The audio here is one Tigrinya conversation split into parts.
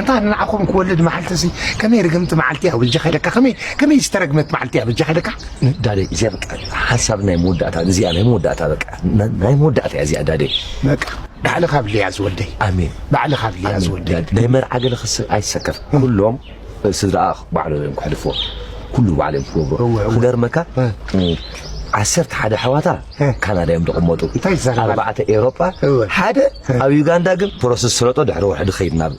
እንታ ንዓኹም ክወልድ መዓልቲ እዚ ከመይ ርግምቲ መዓልቲ እያ ብልጃ ከይደካ፣ ከመይ ከመይ ዝተረግመት መዓልቲ እያ ብልጃ ከይደካ። ዳደይ እዚኣ በቃ ሓንሳብ ናይ መወዳእታ፣ እዚኣ ናይ መወዳእታ በቃ፣ ና- ናይ መወዳእታ እያ እዚኣ ዳደይ። በቃ ባዕልኻ ብልያ ዝወደይ። ኣሜን። ባዕልኻ ብልያ ኣሜን። ዝወደይ። ዳደይ፣ ናይ መርዓ ገለ ክስ ኣይሰከፍ። ኩሎም ስድራኣ ባዕሎም እዮም ክሕልፍዎ። ኩሉ ባዕሎም ክገብሩ። እወ፣ እወ። ክገርመካ፣ እ። እ፣ ዓሰርተ ሓደ ኣሕዋታ እ። ካናዳ እዮም ዝቕመጡ። እንታይ ይዛረብ ኣሎ? ኣርባዕተ ኤውሮጳ፣ እወ። ሓደ እ። ኣብ ዩጋንዳ ግን ፕሮሰስ ስለጦ ድሕሪ ወርሒ ድኸይድ ናብ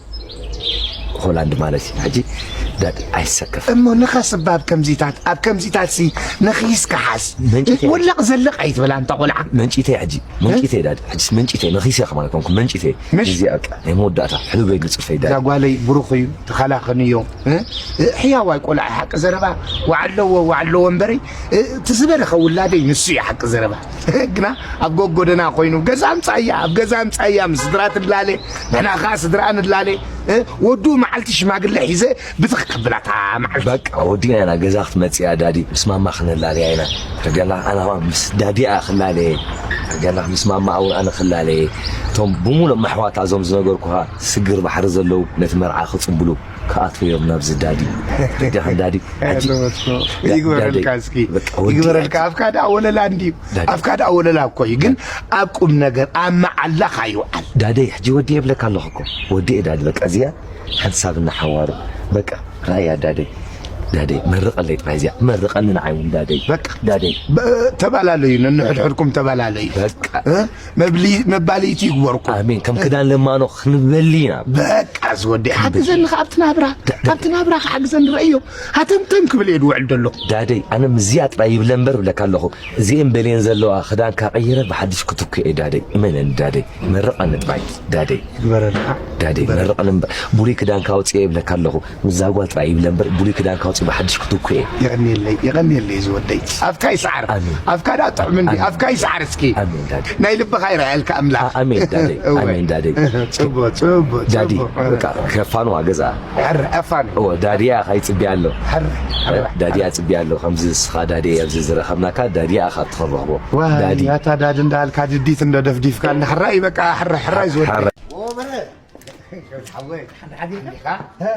ሆላንድ ማለት እዩ። ሕጂ ዳድ ኣይሰከፍ። እሞ ንኸስባ ኣብ ከምዚታት፣ ኣብ ከምዚታት ሲ ነኺስካ ሓስ። መንጭት እያ። ውልቕ ዘልቕ ኣይትበላ እንታ ቆልዓ። መንጭት እያ ሕጂ። መንጭት እያ ዳድ። ሕጂስ መንጭት እያ። ነኺሰ ከማን ኮንኩ መንጭት እያ። ምሽ? እዚኣ በቃ ናይ መወዳእታ። ሕልበይ ግጽፈይ ዳድ። እዛ ጓለይ ብሩኽ እዩ፣ ተኸላኸንዮ። እ? ሕያዋይ ቆልዓ ሓቂ ዘረባ፣ ወዓለዎ፣ ወዓለዎ እምበረይ፣ እ፣ እቲ ዝበለኸ ውላደይ ንሱ እዩ ሓቂ ዘረባ። ግና ኣብ ጎጎደና ኮይኑ፣ ገዛ ኣምጻያ፣ ኣብ ገዛ ኣምጻያ፣ ምስ ስድራ ትላለ፣ ንሕና ኸኣ ስድራ ንላለ። እ፣ ወዱ መዓልቲ ሽማግለ ሒዘ ብትኽ ከብላታ መዓልቲ። በቃ ወዲና ኢና፣ ገዛ ክትመጽእ እያ ዳዲ፣ ምስ ማማ ክንላለያ ኢና። ተገላ ኣና ምስ ዳዲኣ ክላለ። ተገላ ምስ ማማ እውን ኣነ ክላለ። እቶም ብምሉእ መሕዋታ እዞም ዝነገርኩኻ ስግር ባሕሪ ዘለዉ ነቲ መርዓ ክጽብሉ ክኣትዉ እዮም ናብዚ ዳዲ። ደገ ዳዲ። ሕጂ ዳ- ይግበረልካ ዳዲ። እስኪ። በቃ ወዲ ይግበረልካ። ኣፍካ ደኣ ወለላ እንድዩ። ዳዲ። ኣፍካ ደኣ ወለላ እኮ እዩ። ግን ኣብ ቁም ነገር ኣብ መዓላ ካይውዓል። ዳደይ፣ ሕጂ ወዲ የብለካ ኣለኹ እኮ። ወዲ እየ ዳዲ። በቃ እዚኣ ሓንሳብ እናሓዋሩ። በቃ ራእያ ዳደይ። ዳደይ፣ መርቐለይ ጥራይ እዚኣ። መርቐኒ ንዓይ እውን ዳደይ። በቃ። ዳደይ። በ- ተባላለዩ፣ ነንሕድሕድኩም ተባላለዩ። በቃ። እ? መብሊ- መባልይቲ ይግበርኩም። ኣሜን። ከም ክዳን ለማኖ ክንበሊ ኢና። በቃ ዝወደይ፣ ሓግዘኒ ከኣ ኣብቲ ናብራ። ዳ- ዳ- ኣብቲ ናብራ ክሓግዘኒ ረእዮ። ሃተምተም ክብል እየ ድውዕል ደሎ። ዳደይ፣ ኣነ ምዚኣ ጥራይ ይብለ እምበር ብለካ ኣለኹ። እዚኤን በልየን ዘለዋ ክዳንካ ቀይረ ብሓድሽ ክትኩ እየ ዳደይ። እመነኒ ዳደይ። መርቐኒ ጥራይ ዳደይ። ይግበረልካ። ዳደይ፣ ይግበረልካ። መርቐኒ እምበር። ብሉይ ክዳንካ ኣውፅኤ ይብለካ ኣለኹ። ምዛ ጓል ጥራይ ይብለ እምበር ብሉይ ክዳንካ ኣውፅኤ ብሓድሽ ክትኩ እየ። የቐንየለይ፣ የቐንየለይ ዝወደይ። ኣፍካ ይስዓር። ኣሜን። ኣፍካ ደኣ ጥዑም እንዲ፣ ኣሜን። ኣፍካ ይስዓር እስኪ። ኣሜን ዳደይ። ናይ ልብኻ ይርኣየልካ ኣምላኽ። ኣ- ኣሜን ዳደይ። እወ። ኣሜን ዳደይ። ጽቡቕ፣ ጽቡቕ፣ ዳዲ፣ ጽቡቕ። በቃ ከፋንዋ ገዛ። ሕረ፣ ኣፋኒ። እወ፣ ዳድያ ኸኣ ይጽቢ ኣሎ። ሕረ፣ ሕረ፣ ዳድያ ሕረ። ጽቢ ኣሎ። ከምዚ እስኻ ዳዲ ኣብዚ ዝረኸብናካ ዳድያ ኢኻ ትኽረኽቦ። ዋይ፣ ዳዲ። ያታ ዳዲ እንዳልካ ድዲት እንዶ ደፍዲፍካ፣ ሕራይ በቃ፣ ሕረ፣ ሕራይ ዝወደ። ሕረ። ኦ፣ በረ። ሓወይ፣ ሓንቲ ሓዲኻ?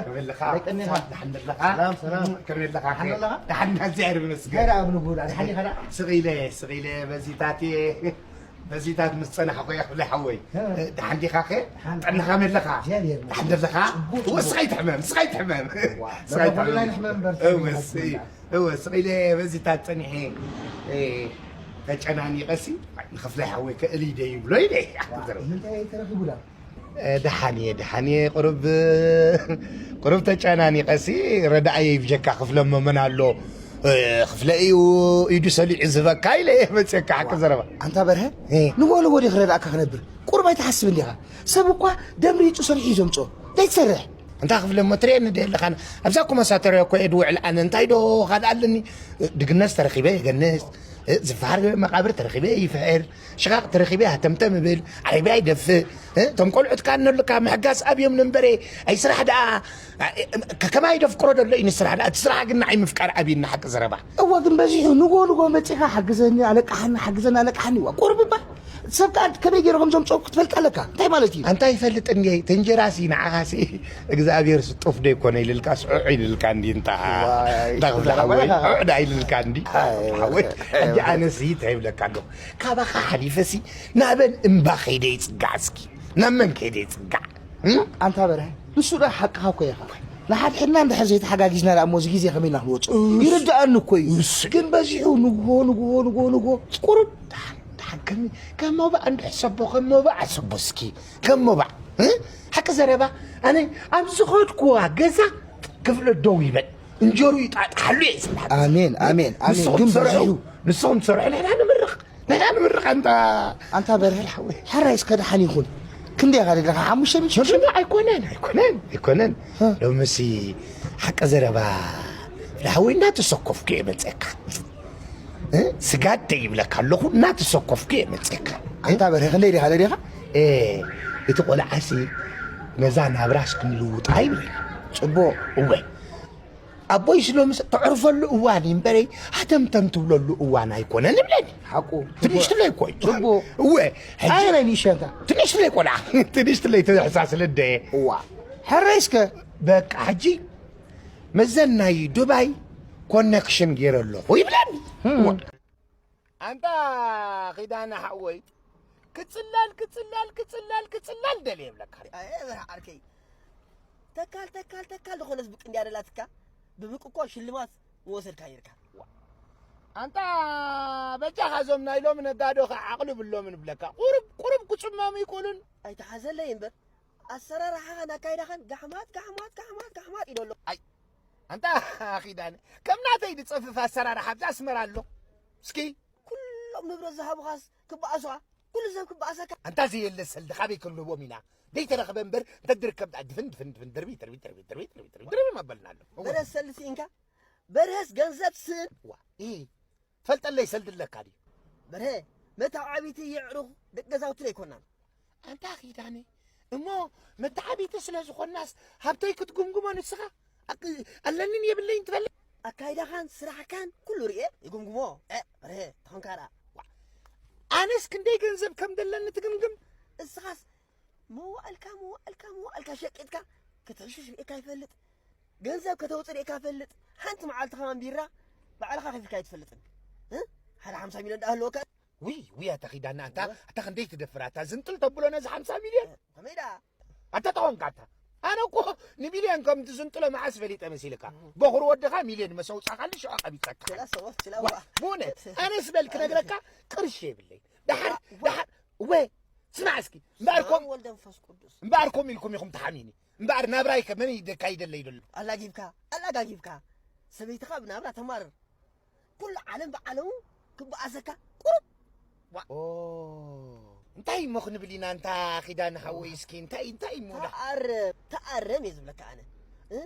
ከመይ ኣለኻ? ደቀኒ ኢኻ? ደሓን ኣለኻ? ሰላም፣ ሰላም። ከመይ ኣለኻ? ደሓን ኣለኻ? ደሓን፣ እግዚኣብሔር ይመስገን። ገና ኣብ ንጉዳ፣ ደሓን ኢኻ ደኣ? ስቕ ኢለ፣ ስቕ ኢለ በዚታት እየ። በዚታት ምስ ጸናሕኩ እየ ክብለ ሓወይ። እ። ደሓን ዲኻ ከ? ደሓን። ጥዕናኻ ከመይ ኣለኻ? እግዚኣብሔር ይመስገን። ደሓን ኣለኻ? ጽቡቕ፣ እወ፣ ጽቡቕ። ስቕ ኣይትሕመም፣ ስቕ ኣይትሕመም። እዋ፣ ስቕ ኣይትሕመም። እዋ፣ ስቕ ኢለ በዚታት ጸኒሐ፣ እ፣ ተጨናኒቐሲ፣ ንኽፍለ ሓወይ ከ እልይ ዶ ይብሎ ኢለ እየ። ዋ፣ ምንታይ ተረኺቡ ዳ? እ፣ ደሓን እየ፣ ደሓን እየ። ቁሩብ፣ ቁሩብ ተጨናኒቐሲ፣ ረዳእየይ ብጀካ ክፍለ እሞ መን ኣሎ? እ፣ ክፍለ እዩ፣ ኢዱ ሰሊዑ ዝበካ ኢለ እየ መፅየካ ሓቂ ዘረባ። ኣንታ በርሀ፣ እ። ንጎ ንጎ ዲኽ ረዳእካ ክነብር? ቁሩብ ኣይትሓስብ እንዲኻ? ሰብ እኳ ደም ሪጡ ሰሪሑ እዩ ዘምፅኦ። ዘይትሰርሕ። ኣንታ ክፍለ እሞ ትርእየኒ ዶ የለኻን? ኣብዛ ኮመሳተርያ እኮ እየ ድውዕል ኣነ። እንታይ ዶ ካልእ ኣለኒ? ድግነስ ተረኺበ የገንስ፣ እ፣ ዝፈሃር መቓብር ተረኺበ ይፍሕር። ሽቓቕ ተረኺበ ሃተምተም እብል፣ ዓረብያ ይደፍእ፣ እ፣ እቶም ቆልዑት ከኣ እነሉካ ምሕጋዝ ኣብዮም ንንበረ፣ ኣይ ስራሕ ደኣ፣ እ፣ ከ-፣ ከማይ ደፍቅሮ ደሎ እዩ ንስራሕ ደኣ፣ እቲ ስራሕ ግን ንዓይ ምፍቃር ኣብዩኒ ሓቂ ዘረባ። እወ፣ ግን በዚሑ ንጎ ንጎ መጺኻ ሓግዘኒ፣ ኣለቃሓኒ፣ ሓግዘኒ፣ ኣለቃሓኒ፣ እዋ፣ ቁሩብ እባ። ሰብ ከኣ ከመይ ገይሩ ከም ዘምጽኦ ክትፈልጥ ኣለካ። እንታይ ማለት እዩ? ኣንታ ይፈልጥ እንድየ፣ እቲ እንጀራሲ ንዓኻሲ እግዚኣብሔር ስጡፍ ዶ ይኮነ ኢልልካ፣ ስዑዕ ኢልልካ እንዲ እንታ፣ ዋይ፣ እንታ ክብላ ሓወይ፣ ዋይ። ስዑዕ ደኣ ኢልልካ እንዲ። ኣይ፣ ሓወይ፣ ዋይ። ሕጂ ኣነሲ እንታይ ይብለካ ኣለኹ? ካባኻ ሓሊፈሲ ናበን እምባ ከይደ ይጽጋዕ እስኪ። ናብ መን ከይደ ይጽጋዕ? እም? ኣንታ በርሀ፣ ንሱ ደኣ ሓቅኻ እኮ ኢኻ። ንሓድሕድና እንድሕር ዘይተሓጋጊዝና ደኣ እሞ እዚ ግዜ ከመይ ኢና ክንወጾ? እሱ። ይርድኣኒ እኮ እዩ። እሱ። ግን በዚሑ ንግሆ፣ ንግሆ፣ ንግሆ፣ ንግሆ፣ ቁሩብ ደሓን፣ ደሓን፣ ከም፣ ከም ሞባእ እንድሕር ሰቦ፣ ከም ሞባእ ኣሰቦ እስኪ። ከም ሞባእ፣ እ? ሓቂ ዘረባ፣ ኣነ ኣብ ዝኸድኩዋ ገዛ ክፍለ ደው ይበል። እንጀሩ ይጣጥሓሉ እየ ዝብልካ። ኣሜን፣ ኣሜን፣ ኣሜን። ንስኹም ግን ትሰርሑ፣ በዚሑ። ንስኹም ትሰርሑ፣ ንሕና ንምርቕ። ንሕና ንምርቕ ኣንታ። ኣንታ በርሀ፣ ሓወይ። ሕራይ እስከ ደሓን ይኹን። ክንደይ ኢኻ ደለኻ? ሓሙሽተ ሚእቲ ሽሕ? ሽሕ? ኣይኮነን፣ ኣይኮነን፣ ኣይኮነን። እ። ሎምሲ ሓቂ ዘረባ፣ ሓወይ፣ እናተሰኮፍኩ እየ መጸካ። እ? ስጋድ ይብለካ ኣለኹ፣ እናተሰኮፍኩ እየ መጸካ። ኣንታ በርሀ፣ ክንደይ ዲኻ ደሊኻ? እ፣ እቲ ቆልዓሲ ነዛ ናብራስ ክንልውጣ ይብለኒ። ጽቡቕ። እወ። ኣቦይስ ሎምስ ተዕርፈሉ እዋን እዩ እምበረይ፣ ሃተምተም ትብለሉ እዋን ኣይኮነን ይብለኒ። ሓቁ። ትንሽ ትብለይ እኮ እዩ። ጽቡቕ። እወ። ሕጂ ኣይ፣ ናይ ንእሽተይ ኣንታ። ትንሽ ትብለይ ቆልዓ። ትንሽ ትብለይ ተሕሳስለ ደየ። እዋ። ሕራይ እስከ በቃ ሕጂ መዘን ናይ ዱባይ ኮኔክሽን ገይረ ኣለኹ ይብለኒ። ኣንታ ኺዳነ ሓወይ፣ ክጽላል፣ ክጽላል፣ ክጽላል፣ ክጽላል ደልየ ይብለካ። ኣየ በርህ ዓርከይ፣ ተካል፣ ተካል፣ ተካል ዝኾነስ ብቅ እንድያ ደላትካ፣ ብብቅ እኮ ሽልማት ምወሰድካ ነይርካ። ኣንታ በጃኻ እዞም ናይ ሎሚ ነጋዶ ኸዓ ዓቕሊ ብሎምን እብለካ። ቁሩብ፣ ቁሩብ ክጽመሙ ይክእሉን። ኣይተሓዘለይ እምበር፣ ኣሰራርሓኻን ኣካይዳኻን ጋሕማት፣ ጋሕማት፣ ጋሕማት፣ ጋሕማት ኢሉ ኣሎ። ኣይ፣ ኣንታ ኺዳነ፣ ከም ናተይ ዝጸፍፍ ኣሰራርሓ ኣብዚ ኣስመራ ኣሎ። እስኪ። ኩሎም ንብረት ዝሃቡኻስ ክበኣሱኻ፣ ኩሉ ሰብ ክበኣሰካ። ኣንታ ዘየለ ሰልዲ ካበይ ክንህቦም ኢና? ዘይተረኽበ እምበር እንተድርከብ ደኣ ድፍን፣ ድፍን፣ ድፍን፣ ድርቢ፣ ድርቢ፣ ድርቢ መበልና ኣሎ። እወ። በረስ ሰልዲ ስኢንካ? በርሀስ ገንዘብ ስእን። ዋ፣ ኢ፣ ፈልጠለይ ሰልዲ ኣለካ ድዩ? በርሀ፣ መተዓቢቲ የዕሩኽ ደቂ ገዛውትና ኣይኮናን። ኣንታ ኺዳነ፣ እሞ መተዓቢቲ ስለ ዝኾናስ ሃብተይ ክትጉምጉሞ ንስኻ? ኣክ-፣ ኣለንን የብለይን ትፈልጥ? ኣካይዳኻን ስራሕካን ኩሉ ርእየ ይጉምጉሞ። እ፣ በርሀ፣ ተኾንካ ደኣ። ዋ፣ ኣነስ ክንደይ ገንዘብ ከም ዘለኒ ትግምግም? እስኻስ መዋእልካ፣ መዋእልካ፣ መዋእልካ ሸቂጥካ ክትሕሽሽ ርእየካ ይፈልጥ። ገንዘብ ከተውፅእ ርእየካ ይፈልጥ። ሓንቲ መዓልቲ ከማን ቢራ ባዕልኻ ከፊልካ ኣይትፈልጥን። እ? ሓደ ሓምሳ ሚልዮን ደኣ ህልወካ። ውይ፣ ውይ፣ ኣታ ኺዳነ፣ ኣንታ፣ ወ- ኣታ ክንደይ ትደፍር፣ ኣታ ዝንጥል ተብሎ ነዚ ሓምሳ ሚልዮን? ከመይ ደኣ? ኣታ ተኾንካ፣ ኣታ። ኣነ እኮ ንሚልዮን ከም ትዝንጥሎ መዓስ ፈሊጠ መሲልካ? እሁ። በኹሪ ወድኻ ሚልዮን መሰውጻኻሉ ሽዑ ቀቢጸካ። ችላ ሰወፍ፣ ችላ ዋ፣ ዋ። ብእውነት፣ ኣነስ በል ክነግረካ ቅርሺ የብለይ። ደሓር፣ ዋ፣ ዋ። ደሓር፣ እወ፣ ስማዕ እስኪ፣ እምበኣር ከም ወልደ መንፈስ ቅዱስ። እምበኣር ከም ኢልኩም ኢኹም ትሓሚኒ። እምበኣር ናብራይ ከ መን ይደ-፣ ካይደለይ ደሎ? ኣላጊብካ፣ ኣላጋጊብካ። ሰበይትኻ ብናብራ ተማርር። ኩሉ ዓለም ብዓለሙ ክበኣሰካ ቁሩብ። ዋ። ኦ፣ እንታይ እሞ ክንብል ኢና፣ እንታ ኺዳነ ሓወይ፣ እስኪ እንታይ፣ እንታይ እሞ ዳ-? ተኣረም፣ ተኣረም እየ ዝብለካ ኣነ። እ?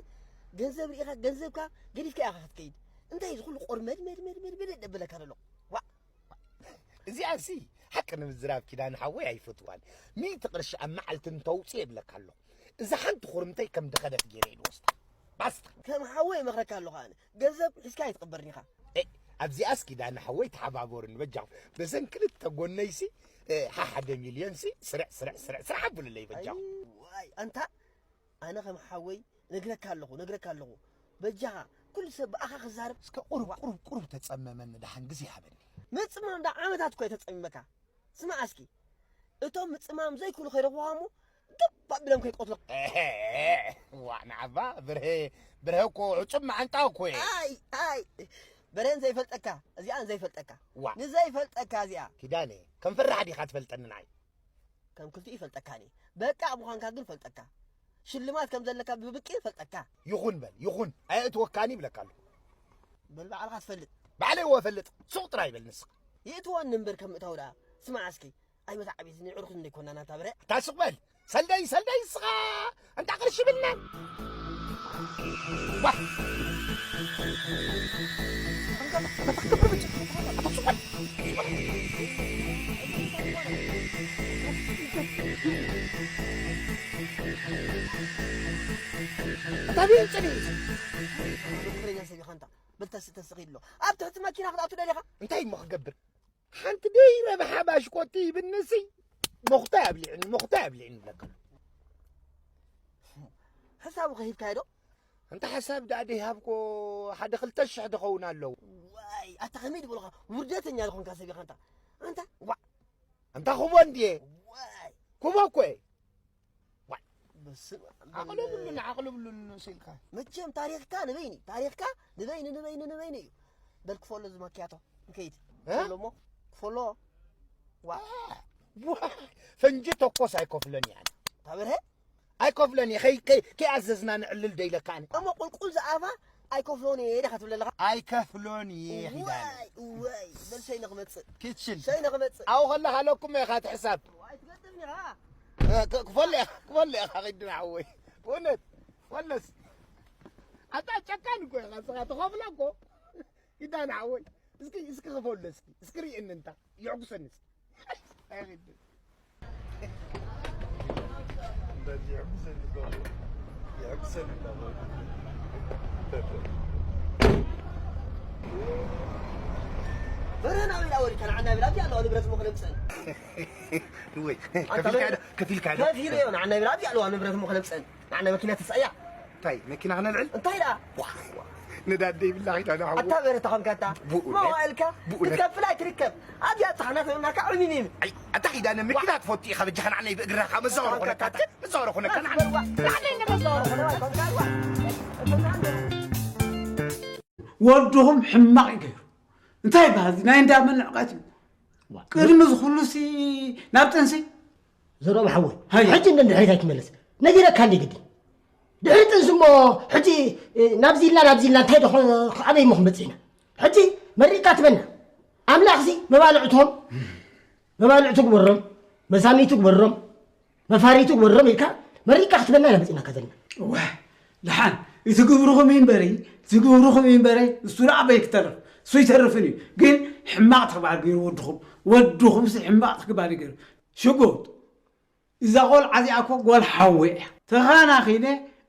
ገንዘብ ርኢኻ፣ ገንዘብካ ገዲፍካ ኢኻ ክትከይድ። እንታይ እዚ ኩሉ ቆርመድ፣ መድ፣ መድ፣ መድ፣ መድ ደብለካ ዘሎ? ዋ። እዚኣሲ ሓቂ ንምዝራብ ኪዳነ ሓወይ ኣይፈትዋን። ሚእቲ ቅርሺ ኣብ መዓልቲ እንተውፅእ የብለካ ኣለኹ። እዛ ሓንቲ ኹርምተይ ከም ድኸደት ገይረ ኢሉ ወስዳ። ባስታ። ከም ሓወይ እመኽረካ ኣለኹ ኣነ። ገንዘብ ሒዝካ ኣይትቕበርን ኢኻ። ኤ፣ ኣብዚኣስ ኪዳነ ሓወይ ተሓባበሩኒ በጃኹም። በዘን ክልተ ጎነይሲ፣ እ፣ ሓሓደ ሚልዮንሲ ስርዕ፣ ስርዕ፣ ስርዕ፣ ስራሕ ኣብሉለይ በጃኹም። ኣይ፣ ዋይ፣ ኣንታ ኣነ ከም ሓወይ ነግረካ ኣለኹ፣ ነግረካ ኣለኹ። በጃኻ፣ ኩሉ ሰብ ብኣኻ ክዛረብ። እስከ ቁሩብ፣ ቁሩብ፣ ቁሩብ ተጸመመኒ፣ ደሓን ግዜ ሃበኒ። ምጽማም ዳ ዓመታት እኮ እየ ተጸሚመካ። ስማዕ እስኪ፣ እቶም ምጽማም ዘይክእሉ ከይረኽቡኻ እሞ፣ ገብ ኣቢሎም ከይቀትሉኻ። ኤሄ፣ ዋ፣ ንዓባ፣ ብርሄ፣ ብርሄ እኮ ዕጹብ መዓንጣ እኮ እየ። ኣይ፣ ኣይ፣ ብርሄን ዘይፈልጠካ፣ እዚኣን ዘይፈልጠካ። ዋ። ንዘይፈልጠካ እዚኣ። ኪዳነ፣ ከም ፈራሕ ዲኻ ትፈልጠኒ ንዓይ? ከም ክልቲኡ ይፈልጠካን እየ። በቃ ምዃንካ ግን ፈልጠካ። ሽልማት ከም ዘለካ ብብቂ ፈልጠካ። ይኹን በል፣ ይኹን። ኣየእትወካን ይብለካ ኣለኹ። በል ባዕልኻ ትፈልጥ። ባዕለይ እወ እፈልጥ። ሱቕ ጥራይ በል ንስኻ። የእትወኒ እምበር ከም ምእታው ደኣ። ስማዕ እስኪ። ኣይመታዕቢትኒ፣ ዕሩኽኒ ዘይኮና ናታ ብረ። ኣታ ሱቕ በል። ሰልደይ፣ ሰልደይ ንስኻ። ኣንታ ቅርሺ ብልናን። ዋ። ኣታ ቤንጭ ነይ። ትኽክለኛ ሰብ ኢኻ ኣንታ። በል ተስ-፣ ተስኺ ኣሎ። ኣብ ትሕቲ መኪና ክትኣቱ ደሊኻ? እንታይ እሞ ክገብር? ሓንቲ ደይረብሓ ባሽኮቲ ይብንሲ። ሞኽታይ ኣብሊዕኒ፣ ሞኽታይ ኣብሊዕኒ ብለካ። ሕሳቡ ከሂብካዮ ዶ? እንተ ሓሳብ ደኣ ደይሃብኮ ሓደ ክልተ ሽሕ ድኸውን ኣለዉ። ዋይ፣ ኣታ ከመይ ድበሉኻ ውርደተኛ ዝኾንካ ሰብ ኢኻ ኣንታ። ኣንታ፣ ዋዕ። ኣንታ ክቦ እንድየ። ዋይ። ክቦ እኮ እየ። ዋይ። በስመ ኣብ። ዓቕሊ ብሉን፣ ዓቕሊ ብሉን ንእስ ኢልካ። መቸም ታሪኽካ ንበይኒ፣ ታሪኽካ ንበይኒ፣ ንበይኒ፣ ንበይኒ እዩ። በል ክፈሎ እዚ ማኪያቶ፣ ንከይድ። እ? ክፈሎ እሞ፣ ክፈሎ። ዋ። ዋ። ፈንጂ ተኮስ ኣይከፍሎን እየ ኣነ። ታበርሀ? ኣይከፍሎን እየ። ከይ-፣ ከይ-፣ ከይኣዘዝና ንዕልል ዶ ኢለካ ኣነ? እሞ ቁልቁል ዝኣፋ ኣይከፍሎን እየ ዲኻ ትብል ዘለኻ? ኣይከፍሎን እየ ኺዳነ። ዋይ፣ ዋይ፣ በል ሸይነ ክመጽእ። ኪችን። ሸይነ ክመጽእ። ኣብኡ ከለኻ ለኩም ኢኻ ትሕሳብ። ኣይትገጥም ኢኻ። እ፣ ክ-፣ ክፈሎ ኢኻ፣ ክፈሎ ኢኻ ኺድና ሓወይ። ብእውነት፣ ወለስ። ኣታ ጨካን እኮ ኢኻ፣ ንስኻ ትኸፍሎ እኮ። ኪዳነ ሓወይ፣ እስኪ፣ እስኪ ክፈሎ እስኪ፣ እስኪ ርእየኒ እንታ፣ የዕጉሰኒ እስኪ። ኣይ፣ ግድ። እንደዚህ የዕጉሰኒ እኮ፣ የዕጉሰኒ እኮ። በረና ቢላ ወዲካ ንዓና ቢላ ኣብዚኣ ኣለዋ ንብረት እሞ ክነምፀን። ወይ፣ ኣንታ ከፊልካ በረ-፣ ዶ? ከፊልካ ዶ? ከፊለ እዮ ንዓና ቢላ ኣብዚኣ ኣለዋ ንብረት እሞ ክነምፀን። ንዓና መኪና ትስእያ? እንታይ መኪና ክነልዕል? እንታይ ደኣ? ነዳዲ ዘይብላ ኺዳና ሓው። ኣታ በረታ ኾንካ ኣታ። ብእውነት? መዋእልካ ብእውነት? ክትከፍል ኣይትርከብ። ኣብዚኣ ጻሕና ተበልናካ ዕሚሚም። ኣይ፣ ኣታ ኺዳነ መኪና ትፈቱ ኢኻ በጃኻ ንዓና ብእግርና ካብ መዛወሪ ኾነካ ኣታ። መዛወሪ ኾነካ ንዓና። ንዓና መዛወሪ ኾነካ። ወድኹም ሕማቕ እዩ ገይሩ። እንታይ ይበሃል? ናይ እንዳ መን ዕቀት እዩ? ዋ። ቅድሚ እዚ ኩሉሲ ናብ ጥንሲ? ዘርኦም ሓወይ፣ ሃየ። ሕጂ እንደ ድሕሪት ኣይትመለስ። ነጊረካ እንደ ግዲ። ድሕሪ ጥንሲ እሞ፣ ሕጂ፣ እ፣ ናብዚ ኢልና፣ ናብዚ ኢልና፣ እንታይ ደኾ-፣ ኣበይ እሞ ክንበጽሕ ኢና? ሕጂ መሪቕካ ትበና። ኣምላኽሲ መባልዕቶም፣ መባልዕቱ ግበሮም፣ መሳሚቱ ግበሮም፣ መፋሪቱ ግበሮም ኢልካ መሪቕካ ክትበና ኢና መጺእናካ ዘለና። እወ፣ ደሓን፣ እቲ ግብርኹም እዩ እምበሪ፣ እቲ ግብርኹም እዩ እምበሪ፣ እሱ ደኣ ኣበይ ክተርፍ? እሱ ይተርፍን እዩ። ግን ሕማቕ ተግባር ገይሩ ወድኹም፣ ወድኹምሲ ሕማቕ ተግባር እዩ ገይሩ። ሽጉጥ፣ እዛ ቖልዓ እዚኣ እኮ ጓል ሓወይ እያ። ተኻናኺነ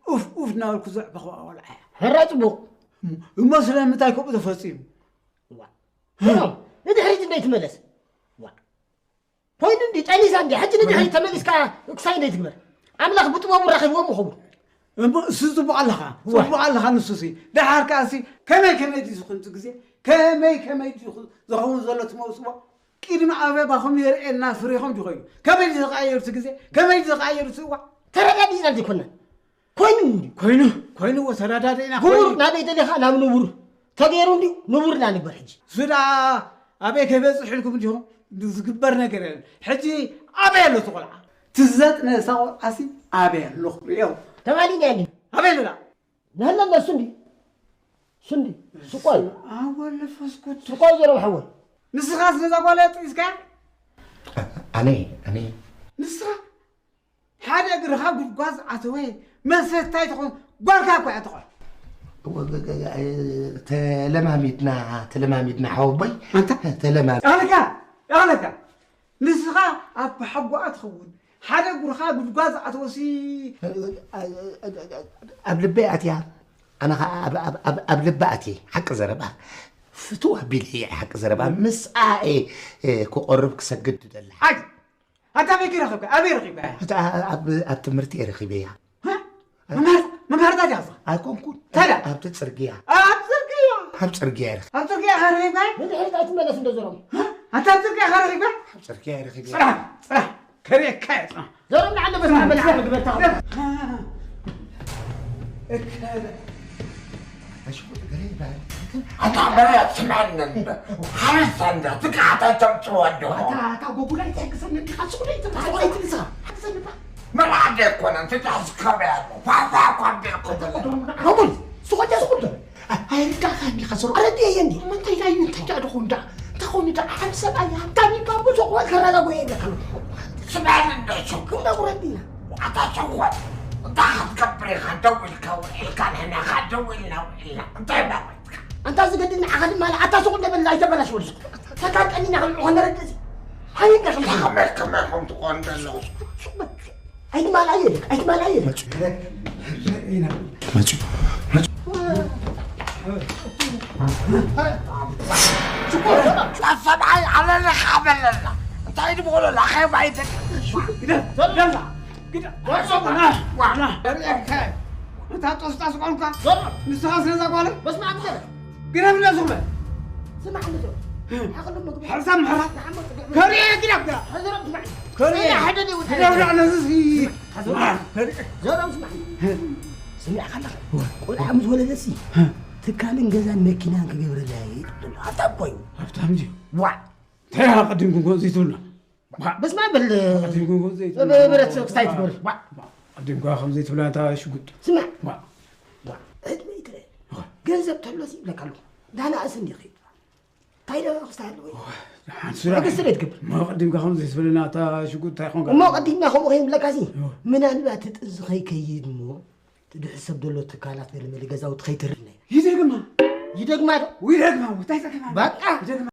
ኡፍ ኡፍ እናበልኩ ዘዕበኹዋ ቖልዓ እያ። ሕራይ ጽቡቕ። እሞ ስለምንታይ ከምኡ ተፈጺሙ? ዋ። ኖ፣ ንድሕሪት እንዴት ትመለስ? ዋ። ኮይኑ እንዲ ጠኒሳ እንዲ፣ ሕጂ ንድሕሪት ተመሊስካ ክሳይ እንዴት ትግበር? ኣምላኽ ብጥበቡ ረኺብዎም ይኸውን። እሞ እሱ ጽቡቕ ኣለኻ፣ ዋ። ጽቡቕ ኣለኻ ንሱሲ። ደሓር ከኣሲ ከመይ ከመይ ድዩ ዝኹን ግዜ? ከመይ ከመይ ድዩ ዝኸውን ዘሎ ትመውስዎ? ቅድሚ ኣበባኹም የርእየና ፍሬኹም ድዩ ኮይኑ? ከመይ ድዩ ዝቐያየር እቲ ግዜ? ከመይ ድዩ ዝቐያየር እቲ እዋን? ተረዳዲእና ዘይኮና? ኮይኑ እንድዩ። ኮይኑ፣ ኮይኑ እዎ ተረዳዲእና ክቡር ኮይኑ። ናበይ ደሊኻ? ናብ ንቡር። ተገይሩ እንድዩ፣ ንቡር ኢና ንግበር ሕጂ። እሱ ደኣ ኣበይ ከይበጽሕ ኢልኩም እንዲኹም? ዝግበር ነገር የለን። ሕጂ ኣበይ ኣሎ እቲ ቆልዓ? ትዘጥነ እሳ ቆልዓሲ ኣበይ ኣሎ ክርእዮ? ተማሊና ያለን። ኣበይ ኣሎ ደኣ? ናህላ እሱ እንዲ፣ እሱ እንዲ፣ ስቋይ። ኣወ መንፈስ ቅዱስ። ስቋይ ዘረብ ሓወይ። ንስኻስ ነዛ ጓል እያ ጥኒስካያ? ኣነ፣ ኣነ። ንስኻ ሓደ እግርኻ ጉድጓዝ ኣተወ፣ መሰታይ ትኾን፣ ጓልካ እኮ እያ ትኾን። ተለማሚድና፣ ተለማሚድና ሓወቦይ። ኣንታ? ተለማ- ኣነካ፣ ኣነካ። ንስኻ ኣብ ሓጎኣ ትኸውን፣ ሓደ እግርኻ ጉድጓዝ ኣተወሲ። ኣብ ልበይ ኣትያ፣ ኣነ ኸዓ ኣብ፣ ኣብ፣ ኣብ፣ ኣብ ልባ ኣትየ፣ ሓቂ ዘረባ። ፍትው ኣቢለ እየ፣ ሓቂ ዘረባ። ምስኣ እየ፣ እ፣ ክቆርብ ክሰግድ ደሊ። ሓቂ። ኣታ ኣበይ ረኺብካ? ኣበይ ረኺብካ? ኣታ ኣብ፣ ኣብ ትምህርቲ እየ ረኺበያ። ሃ? መምሃር-፣ መምሃርታ ድያ እዛ? ኣይኮንኩን። ታዲያ? ኣብቲ ጽርግያ። ኣብ ጽርግያ? ኣብ ጽርግያ እየ ረኺበያ። ኣብ ጽርግያ ኢኻ ረኺብካ? ንድሕሪት ኣይትመለስ እንዶ ዘሮም። ሃ? ኣታ ኣብ ጽርግያ ኢኻ ረኺብካ? ኣብ ጽርግያ እየ ረኺበያ። ጽናሕ፣ ጽናሕ። ከርእየካ እየ፣ ጽናሕ። ዘሮም ንዓለ በስመ ኣብ በል፣ ጽናሕ። ምግበታ። እከለ። ኣሽቁጥ ገለ ይበሃል። ኣታ በለ ስምዐኒ እንደ። ሓረስታ እንደ፣ ትቃዕታ ተምጽዋ እንደ። ኣታ፣ ኣታ ጎጉላይ ትሕግዘኒ እንዲኻ፣ ሱቕ ለይ ትብላ፣ ሱቕ ለይ ትብላ። ሓግዘኒ ባ። መርዓ ዶ ኣይኮነን፣ ትጥሕስ ከመይ ኣሎ? ፋፋ እኳ እንደ እኮ ተለ። ሮቦይ፣ ሱቕ እንደ ሱቕ እንደ። ኣይርዳእካን ዲኻ ዞሮ? ኣረድኤየ እንዲ። እሞ እንታይ ኢላ እዩ? እንታይ ደኣ ደኾን ደኣ? እንታይ ኾን ደኣ? ሓደ ሰብኣይ ሃብታም እዩ፣ ካብ ብዙሕ ክበል ከረጋግኦ የብለካን። ስምዐኒ እንደ ሸኮ። ክንዳ ጉረዲና። ኣታ ሸኮ፣ እንታይ ክትገብር ኢኻ? ደው ኢልካ ውዒልካ፣ ንሕና ኸኣ ደው ኢልና ውዒልና። እንታይ ማለት? ኣንታ ዝገድል ንዓኻ ድማ ኣታ ሱቕ እንደ በልና ኣይተበላሽ ወዲ ሱቕ። ተካል ቀኒና ክንዑ ከነረድእ እዚ። ሃይ እንደ ከም ከመይ፣ ከመይ ከም ትኾን ዘሎ? ሱቕ በል። ኣይትማልኣዮ ኢለካ፣ ኣይትማልኣዮ ኢለካ። መጹ። መጹ። መጹ። ኣታ ሰብኣይ ኣለለኻ በለና። እንታይ ድብሎ ላኸ ባይተ። ግደ፣ ዘላ፣ ግደ፣ ዋ፣ ዋ፣ ዋ። ዋ። ዋ። ዋ። እታ ጦስጣስ ቆልካ። ዞር። ንስኻ ስለዛ ጓል። በስመ ኣብ። ግደፍ ለሱ በል። ስማዕ እንዶ። ሓቕሉ ምግቢ። ሓርሳ ምሕራ። ንዓሞ ጽግዕ። ከርእየ ግደፍ ግዳ። ሓዘሮም ስማዕ። ከርእየ። ሰይዳ ሓደ ደው ግደፍ ግዳ ነዚ ሲ። ሓዘሮም። ከርእየ። ዘሮም ስማዕ። ስሚዕካ ኣለኻ? ዋ። ቆልዓ ምስ ወለደሲ፣ ዋ። ትካልን ገዛን መኪናን ክገብረላ እየ ይብል ኣሎ። ሃብታም እኮ እዩ። ሃብታም ድዩ? ዋ። እንታይ ኢኻ ቀዲምኩም ከምዚ ትብሉና? ባ-፣ በስመ ኣብ በል። ቀዲምኩም ከምዚ ብ-፣ ብረት ክስታይ ትገብር። ባ-፣ ባ-፣ ቀዲምካ ከምዚ ትብላ እታ ሽጉጥ። ስማዕ። ባ-፣ ባ-፣ ዕድመ ይትረአ። ባ-፣ ገንዘብ ተሎሲ ይብለካ ኣለኹ። ዳና ኣስ እንዲኺ። እንታይ ዶ ክስታይ ኣለዎ? ሓንቲ ስራሕ። ትዕግስቲ ዶ ትገብር? እሞ ቀዲምካ ከምዚ ትብልና እታ ሽጉጥ እንታይ ኾንካ? እሞ ቀዲምና ከምኡ ከይንብለካሲ፣ ባ-፣ ምናልባት እቲ ጥንሲ ከይከይድ እሞ፣ እቲ ድሕሰብ ዘሎ ትካላት ገለ መለ ገዛውቲ ከይትህርድና ኢና። ይደግማ። ይደግማ ዶ? ይደግማ፣ እንታይ ጸገም ኣለዎ? በቃ። ይደግማ።